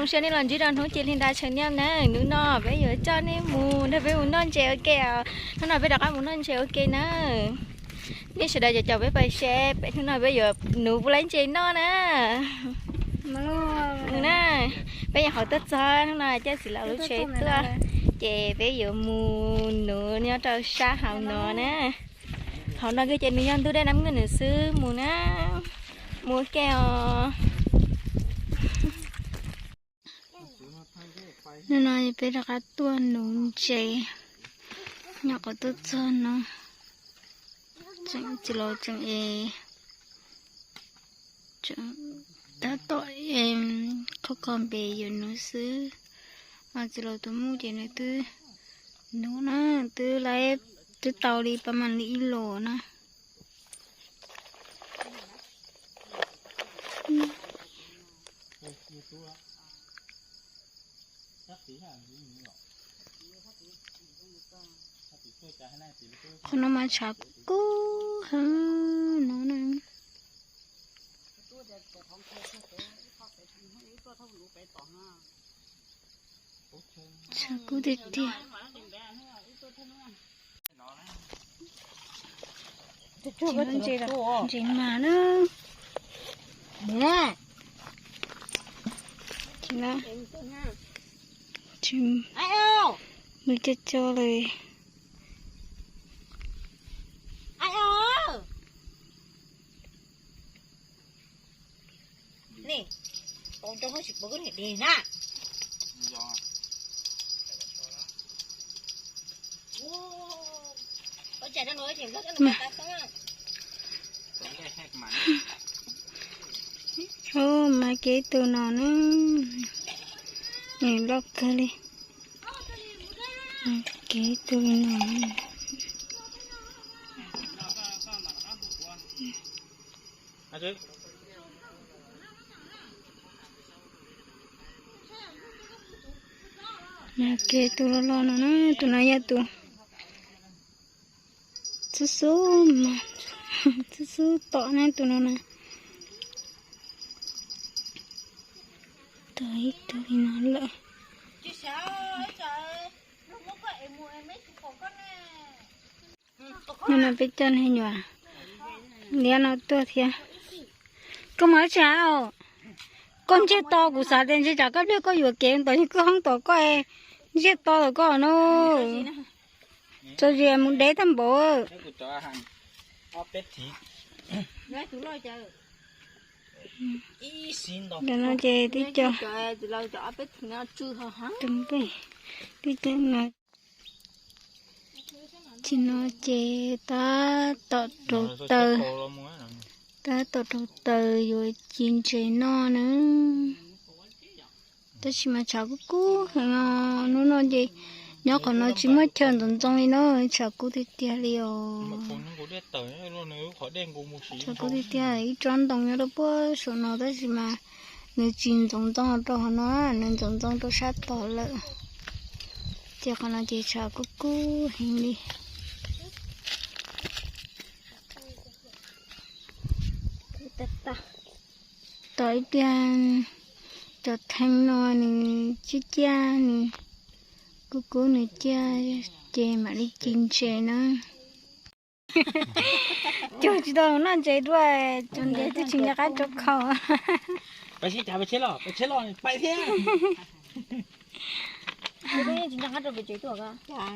Sawv nej los ntsib rau hnub cia li nta tshaw nyob na, hnub no peb yuav coj nej mus nrog peb mus noj ntses ua ke os. Hnub no peb rov qab mus noj ntses ua ke na. Nej sawv daws cov caum peb pais seb hnub no peb yuav nuv puas laib ntses noj na. Mus na, peb nyuam qhuav tuaj txog, hnub no coj txiv laus lub tsheb tuaj, ces peb yuav mus nuv nyob rau sab hauv no na. Hauv no kiag ces nws yog ntug dej na, nws xwb mus na, mus ua ke os. Hnub no peb rov qab tuaj nuv ntses, nyuam qhuav tuaj txog no, tseem txiv laus tseem es tab tom qhov kho npe yuav nuv xwb. Mas txiv laus tus muj ces nws twb nuv na, twb laib, twb tau li pab mam li ib los na. Qhov no mas tshav kub kub heev no na. Tshav kub tiag tiag. Ntses mas na. Tsis na, tsis, nws co co li. Ub, mas kev tus no na, nws loj kawg li. Kev tus no. Kev tus loj loj no na, tus no yog tus xub xub, xub xub tom na tus no na. Tau ib tug li no lawm. No no peb coj niag nyuam liab no tuaj thiab. Koj mus dab tsi os? Koj ntsiag to, kuv xav tias ntshe tsam koj pliag koj yuam kev ntawd koj hoob tom koj, ntsiag to tom koj no. Tso zis mus deb tag npaum. Ntawm no ces tib co, tib co no. Tsis no ces tab tom rau taws, tab tom rau taws yuav ci ntses noj na. Tab sis mas tshav kub kub heev os, hnub no ces nyob qhov no tsis muaj chaw ntxoov ntxoo li na, tshav kub tiag tiag li os. Tshav kub tiag tiag, ib tsob ntoo nyob rau puag saum no tab sis mas nws tsis ntxoov ntxoo rau qhov no, nws ntxoov ntxoo rau sab tod lawm. Ces qhov no ces tshav kub kub heev li. Tos ib pliag cov theej no nws ciaj ciaj, nws kub kub nws ciaj ces mam li ci ntses na. Cuag tsis tau noj ntses dua, cov ntses twb tsis nco qab rau khau.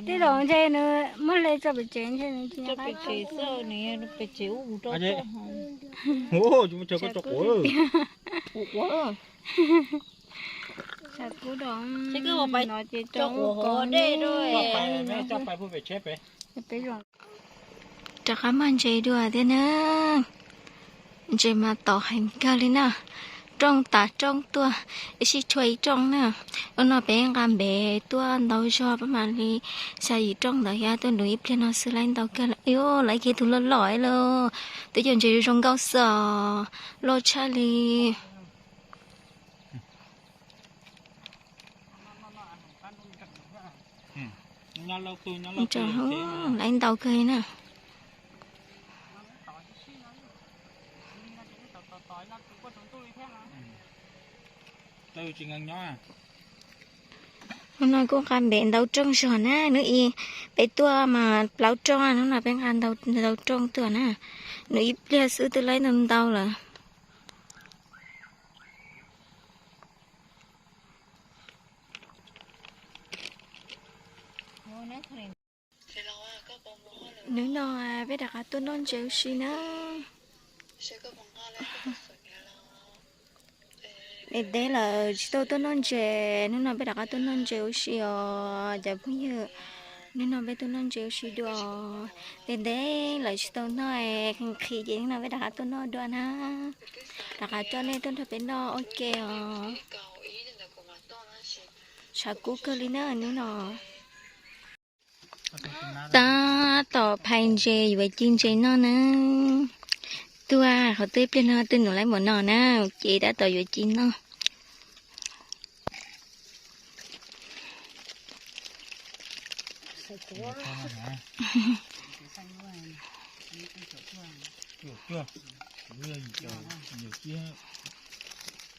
Tej zaum ntshe nws muab hle tso pem tsev ntshe nws tsis nco qab. Tshav kub dom no ces rau ua kos dej. Peb zoo. Rov qab mag ntses dua thiab na. Ntses mas tau heev kawg li na. Rooj tas rooj tuaj, ib sij tshuaj ib rooj na. Hnub no peb nqa npe tuaj ntau zog, peb mam li xya yim rooj ntawd thiab tuaj nuv ib pliag no xwb, laib ntau kawg li. Ib, laib kiag tus loj loj lauj. Twb cov ntses zoo nkauj xwb os, loj tshaj li. Laib ntau kawg li na. Hnub no kuj nqa npem ntau rooj zog na, hnub ib peb tuaj mas plaub rooj, hnub no peb nqa ntau rooj tuaj na. Hnub ib pliag xwb twb laib ntau ntau lawm. Hnub no peb rov qab tuaj noj ntses ua si na. Ntev ntev lawm tsis tau tuaj noj ntses, hnub no peb rov qab tuaj noj ntses ua si os cov phooj ywg. Hnub no peb tuaj noj ntses ua si dua, ntev ntev lawm tsis tau noj, nqhis ces hnub no peb rov qab tuaj noj dua na. Rov qab coj nej tuaj nrog peb noj ua ke os. Tshav kub kawg li na hnub no. Tab tom phais ntses yuav ci ntses noj na. Tuaj qhov twb pliag no twb num laib npaum no na, ces tab tom yuav ci noj.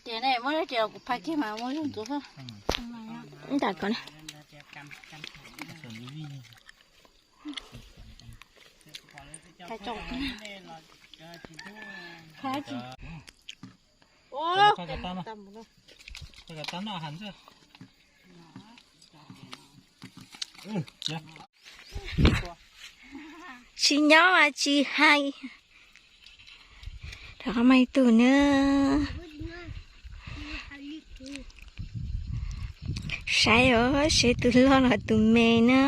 Ces ne muab ces kuv phais kiag mas muab zog ntxuv xwb. Tab tom Tsis nyob mas tsis hais. Rov qab mas ib tug na. Saib os, saib tus loj los tus me na.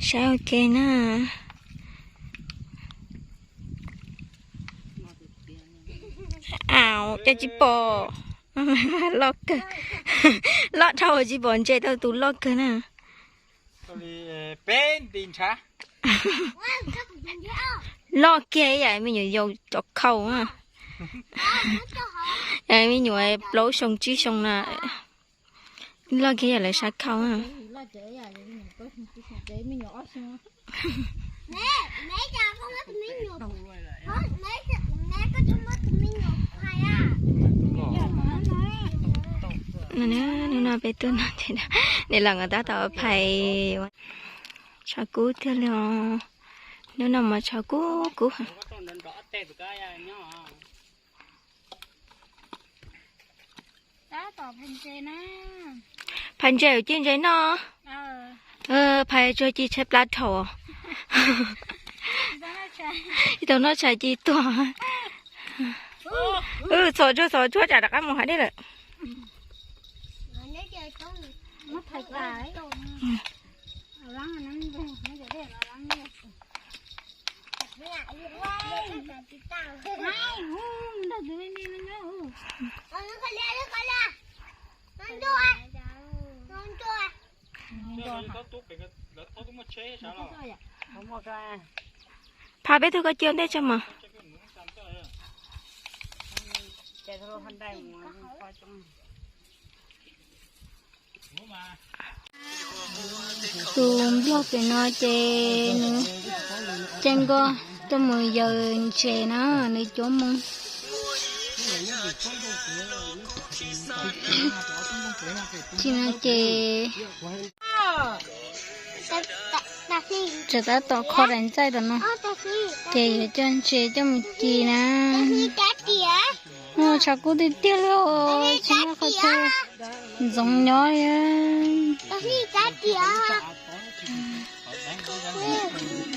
Saib ua ke na. Au, cas tsis pom. Loj kawg. Loj dhau tsis pom ntses tau tus loj kawg na. Loj kiag yam me nyuam yaus cov khau na. Me nyuam plaub xyoo tsib xyoo na. Loj kiag yam lawv sab khau na. Hnub no peb tuaj no ces niam laus nkawd tab tom phais. Tshav kub tiag li os. Hnub no mas tshav kub kub. Phais ntses, ci ntses noj. Phais tsuag ci tshaib plab dhau. Tsis tau noj tshais ci tuag. Txhos tsuag txhos tsuag tsam rov qab mus hav dej lawm. Phais peb tug koj cia ntej tso mas. Tus nplog pem no ces nws caij nkoj tuaj mus yawm ntses na, nws cuab moo. Tsis no ces tseem tab tom kho daim ntxaij tom no, ces yuav coj ntses coj mus ci na. Tshav kub tiag tiag li os, tsis muaj qhov chaw ntxoov nyob li.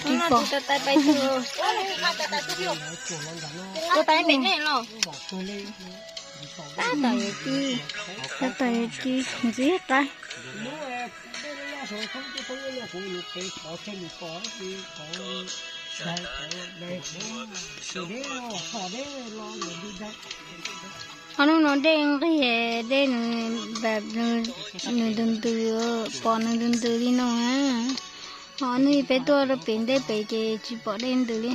Tsis pom. Tab tom yuav ci, tab tom yuav ci ntxim qab. Ho hnub no dej nqig, dej nws ntws ntws, pom nws ntws ntws li no na. Ho hnub ib peb tuaj rau pem ntej pem ces tsis pom dej ntws li.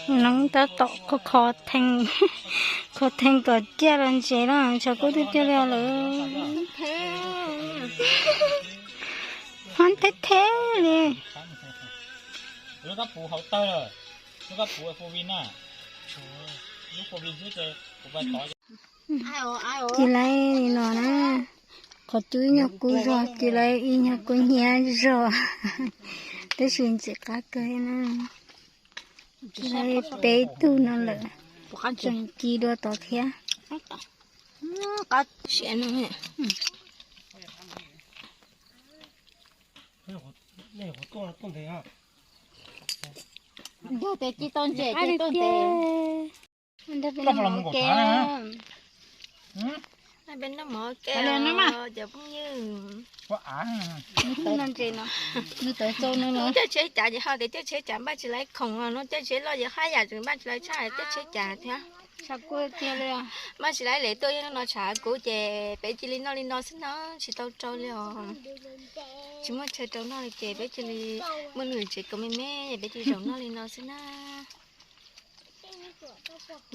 Noob tab tom kho kho theej, kho theej kom ciaj los ntses na, tshav kub tiag tiag li lawm. Hov theb theb li. Ces lawv no na, qhov cub ib nyuag kub zog, ces lawv ib nyuag kub hnyiab zog, tab sis ntxim qab kawg na. Ces lawv peb tug no lawm, tseem ci dua tod thiab. Yog tias ci tau ntses ces tuaj ntes. Peb noj mov ke cov phooj ywg. Nws tawv tau no, nws tawv tau no. Caij tsheb cav ces ho tias caij tsheb cav npaj tsis laib khoom, no caij tsheb loj ces haj yam tseem npaj tsis laib tshaj caij tsheb cav thiab. Npaj tsis laib lem tuaj yog no tshav kub ces peb cia li noj li no xwb na, tsis tau rau li os. Tsis muaj chaw rau noj li ces peb cia li muaj nws tsev kaus me me es peb cia li zaum noj li no xwb na.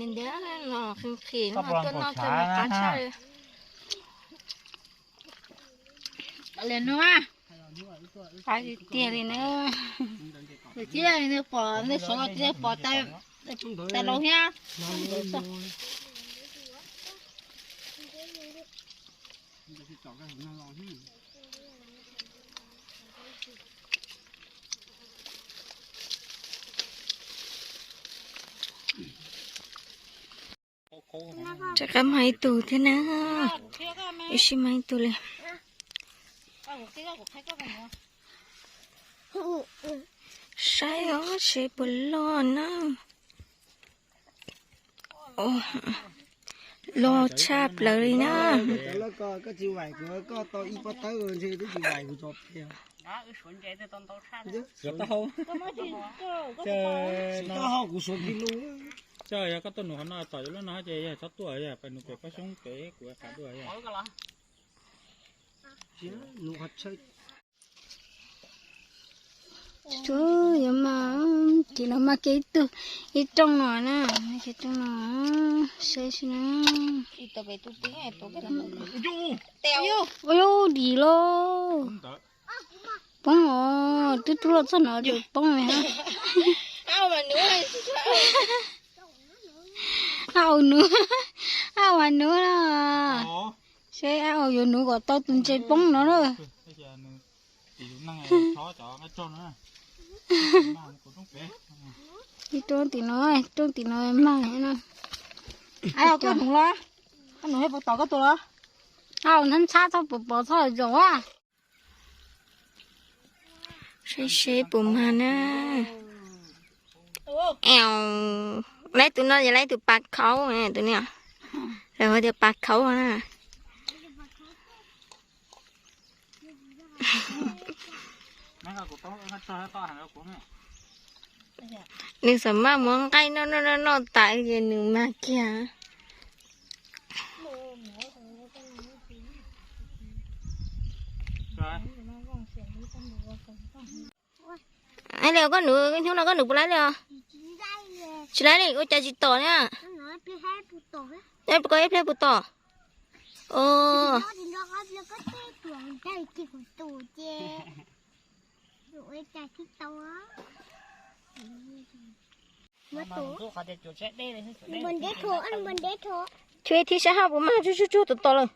Ntiav no qhis qhis no tuaj noj kawg mas qab tshaj li. Qab tiag li na. Thiab nws pom nws sov los cia pom tas laus thiab. Rov qab mag ib tug thiab na. Ib sij mag ib tug li. Saib os, seb puas loj na. Loj tshaj plaws li na. Coj yog koj tuaj nuv qhov no tom yuav lub no ces yog txhob tuaj, yog pais nuv pem pob xyoob pem kuv qhav dua. Yuav mas, ces no mas kev ib tug, ib rooj no na, kev rooj no, saib si na. Ua dim lauj. Poob os, twb rub los txog no ces poob li hab. Au nuv, au mas nuv na. Seb au yuav nuv kom tau tus ntses poob no na. Ib rooj tim no, rooj tim no mag no. Koj nuv los, koj nuv puas tom koj tus los? Au, ntxhab ntxhab txhob pov pov txhob zoo a. Seb seb puas mag na. Laib tus no ces laib tus pas khaub tus no. Lawv hu tias pas khaub na. Nws xam maj muab nqaij noj noj noj noj tas ces nws mag kiag. Li koj nuv hnub no koj nuv puas laib li os? Tsis laib li, ua cas tsis tom na? Koj ib pliag puas tom? Tshuav ib thib saib hab puas mag, tsuag tsuag tsuag tom tom lawm.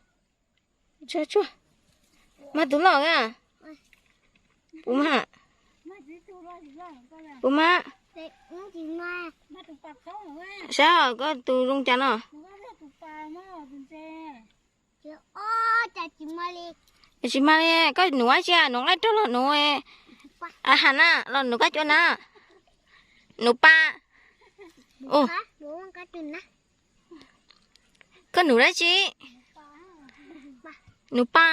Tsuag tsuag. Mag tus loj a. Puas mag? Puas mag? Saib koj tus zoo cas no. Tsis mag li, koj nuv dab tsi, nuv nqaij rog los nuv a has na, los nuv kab cua na? Nuv pa. Koj nuv dab tsi? Nuv pa.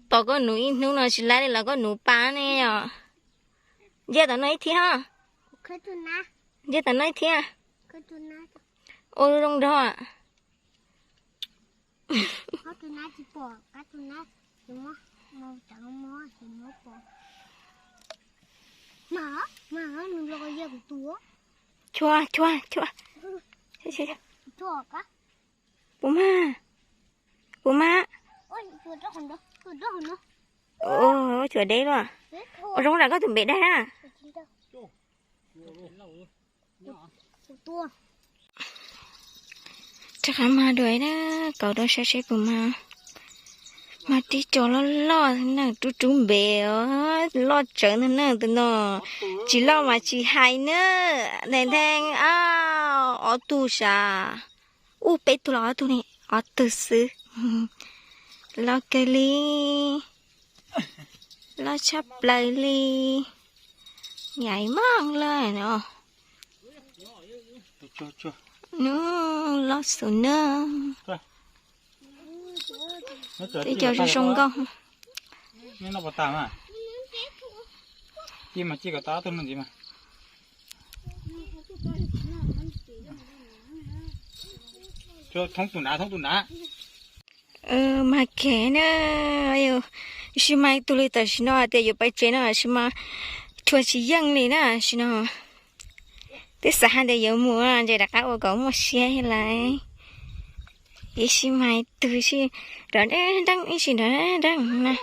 Tom koj nuv ib hnub no tsis laib li los koj nuv pa ne yom. Ntsia tom no ib thib hab. Ntsia tom no ib thib. Ua zoo nraug. Chua chua chua. Puas mag? Puas mas? Ua cuam deb luaj. Ua zoo zam koj tus npem daig na. Rov qab mag dua na, kauv rau saib seb puas mag. Mag tib co loj loj na, rub rub npe os, loj tsawv ntag na tus no. Tsis loj mas tsis hais na. Nthe nthe, ob tug sav. Ub, peb tug los ob tug ne, ob tug xwb. Loj kawg li, loj tshaj plaws li. Yaiv maj lawm no. Nws loj xwb na. Tej cov zoo zoo nkauj. Mag kev na, sib mag ib tug li tam sim no hais tias yuav pais tsev no tab sis mas rhuav tsis yeej li na tab sis no. Twb xav hais tias yuav mus ntshe rov qab ua kom muaj siab lawm. Ib sib mag ib tug sib nrov nreeb, ib sib nrov nreeb na.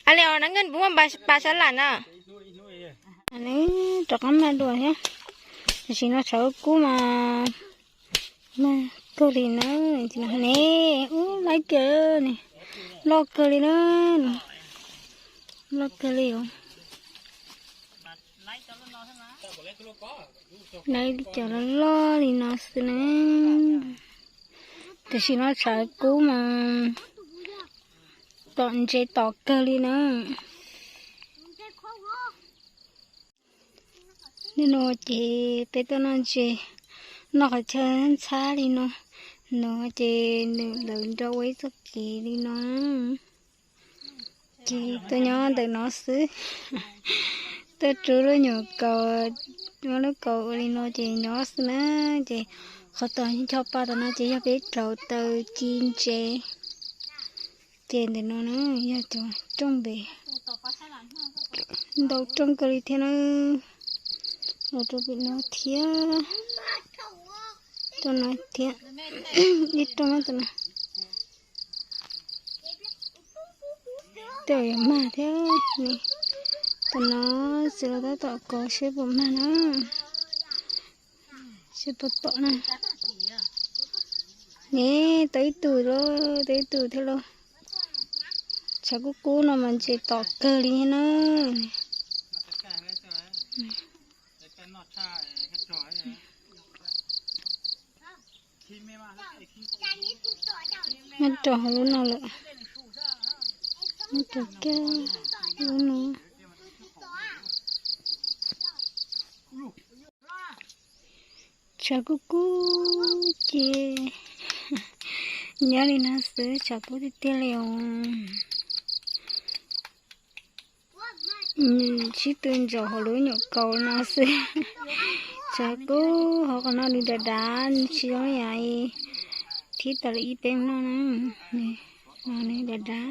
Ab li os, nab nkej puas muaj pas sab lam na? Nws rov qab mag dua thiab. Tam sim no tshav kub kub mas mag kawg li na. Ne, ub, laib kawg ne, loj kawg li na, loj kawg li os. Laib cov loj loj li no xwb na. Tam sim no tshav kub mas tom ntses tom kawg li na. Nim no ces peb tuaj noj ntses, noj qhov chaw ntxhab li no, no ces nws lawv nrog ua ib txoj kev li no. Ces tuaj nyob ntawm no xwb, tuaj rub lub nyuam kaus, muab lub kaus ua li no ces nyob xwb na. Ces qhov tom ncho pa tom no ces yog peb rauv taws ci ntses. Ces ntawm no na yog cov rooj npe, ntau rooj kawg li thiab na. Los rau pem no thiab, rau no thiab, ib rooj tam no. Tej yuav mag thiab ne. Tam no txiv los tab tom kov seb puas mag na. Seb puas tom na. Ne, tau ib tug lauj, tau ib tug thiab lauj. Tshav kub kub no mas ntses tom kawg li na. Muab rau hauv lub no lawm. Muab rau kiag lub no. Tshav kub kub ces nyob li no xwb, tshav kub tiag tiag li os. Sib tw ntsaum hauv lub nyuam kaus no xwb. Tshav kub hauv qhov no nws dav dav, tsis zoo yam thib tas li ib peb noj na. Nws dav dav.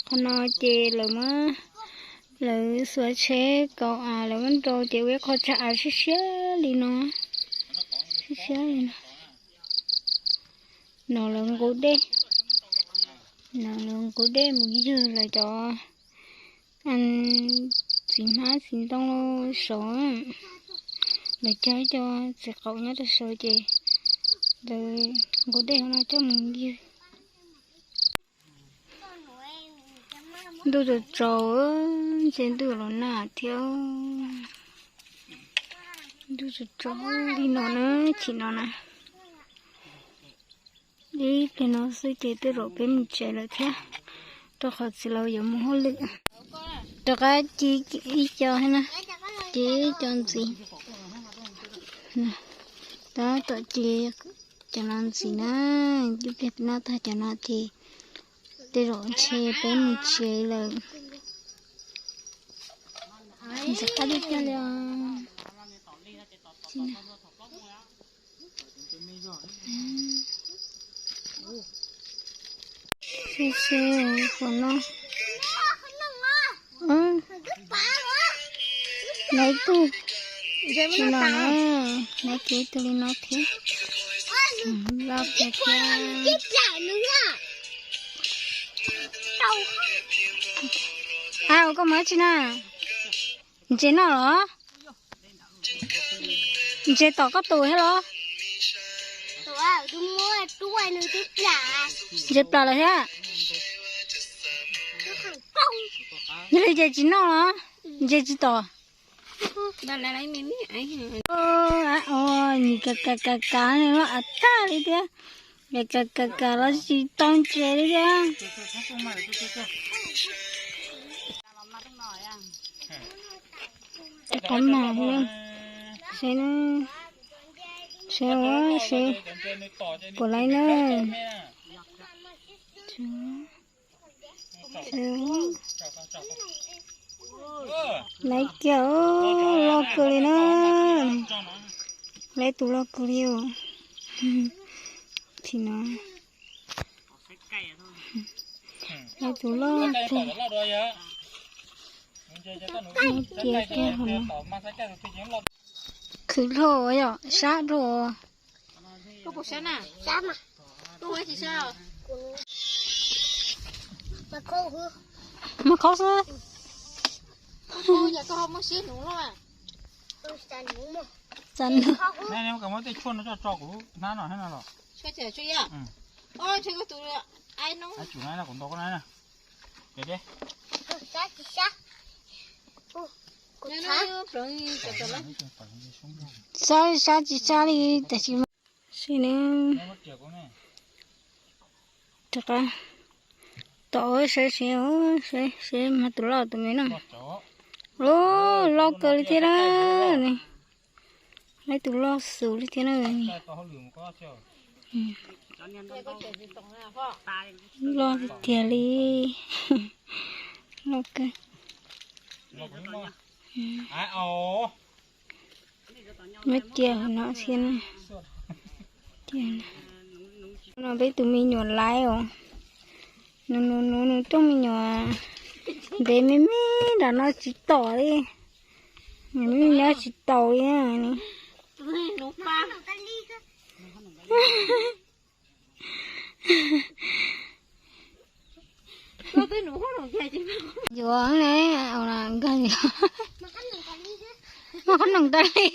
Qhov no ces lawv muab, lawv xuas tsheb kaus av, lawv muab nrau ces ua ib qho tsag av siab siab li no, siab siab li no. No lawv nqus dej, no lawv nqus dej mus ywg lawv cov txiv hmab txiv ntoo sov, lawv cog ib co txiv qaum nyob rau saud ces lawv nqus dej hauv no coj mus ywg. Ntuj tsaus tsaus, ntshe ntuj los nag thiab. Ntuj tsaus tsaus li no na, chim no na. Ib pliag no xwb ces twb zaum peb mus tsev lawm thiab, rau qhov txiv laus yuav mus hauj lwm. Rov qab ci ib co thiab na, ci ib co ntxiv. Tab tom ci cov no ntxiv na, ib pliag peb noj tag cov no ces tej zaum ntshe peb mus tsev lawm. Ntxim qab tiag tiag li os. Xwb, xwb, no. Naiv tug li no na, naiv tug li no thiab. Loj kawg thiab. Au, koj mus dab tsi na? Ntses noj los? Ntses tom koj tus thiab los? Ntses plam lawm thiab. Yog li ces tsis noj los? Ntses tsis tom. Nws kav kav kav kav loj av tag li thiab. Kav kav kav kav los tsis tau ntses li thiab. Qab mas, seb, seb, seb puas laib na. Laib kiag, loj kawg li na. Laib tus loj kawg li os. Tsis no, laib tus loj kawg. Cia kiag hov no. Khwv dhau yom, sab dhau. Mas khaub xwb. Txav nws. Muab tej tshuaj no coj tso kuv hnab no thiab no los. Sab, sab tsis sab li, tab sis mas, seb nws rov qab tom seb, seb, seb mas tus loj tus me no. Loj kawg li thiab na. Laib tus loj xus li thiab na. Loj tiag tiag li. Loj kawg. Muab cia hauv no thiab na. No peb tus me nyuam laiv os. Nws, nws, nws, nws rooj me nyuam ntev me me nram no tsis tom li. Nws me me nyob tsis taus li. Yuav ne, nkag, muaj qhob noom tas li.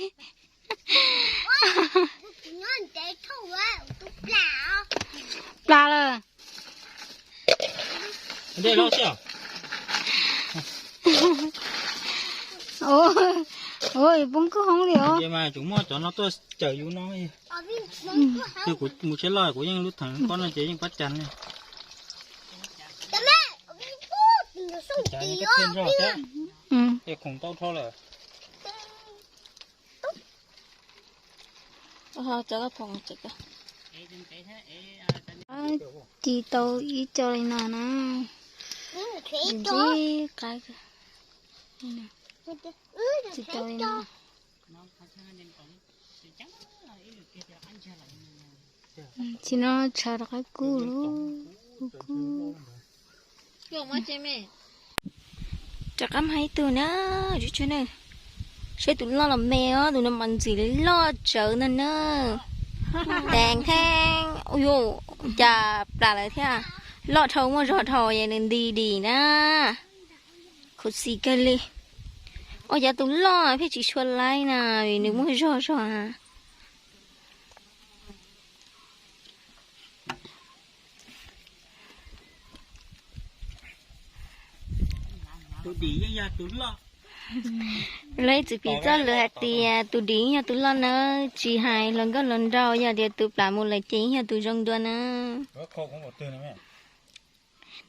Plas lawm. Ua, poob kwj hoob li os. Ces mas tsuas muab cov no tuaj cawm yus no. Yog kuv mus tsheb loj kuv yeej lub theem koj no ces yeej pab cas ne. Ces khoom tau dhau lawm. Ci tau ib co li no na. Ntxim qab. Ci tau li no. Tsis no tshav rov qab kub lawm. Rov qab mag ib tug na, tsuj tsuag na. Saib tus loj los me os, tus no mas ntxim loj tsawv ntag na. Teev theeb, ua cas plam lawm thiab. Loj dhau muaj zog dhau es nws nti dim na. Khuv xim kawg li. Ua cas tus loj pheej tsis tshua laib na, vim nws muaj zog zog. Lawv txwv piv txoj lus hais tias tus dim yog tus loj nawb, tsis hais hluas nkauj hluas nraug, yog tias tus plam mus lawm ces yog tus zoo dua na.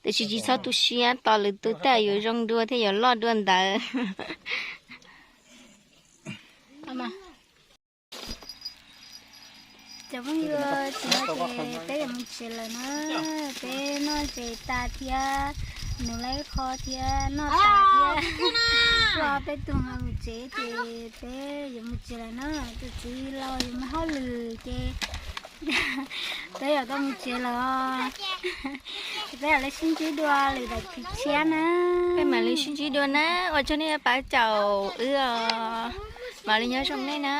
Tiam sis tsis txhob tu siab, tos lwm tus tej yuav zoo dua thiab yuav loj dua ntawd. Cov phooj ywg, tsis no ces peb yuav mus tsev lawm na. Peb noj tsev tas thiab, nws lawv qho thiab noj tas thiab, peb tus mus tsev ces peb yuav mus tsev lawm na. Tus txiv los yuav mus hauj lwm ces Peb yuav tau mus tsev lawm. Peb mam li sib ntsib dua lwm daim clip tshiab na. Peb mam li sib ntsib dua na. Ua tsaug nej pab caum wb os. Mam li nyob zoo nej na.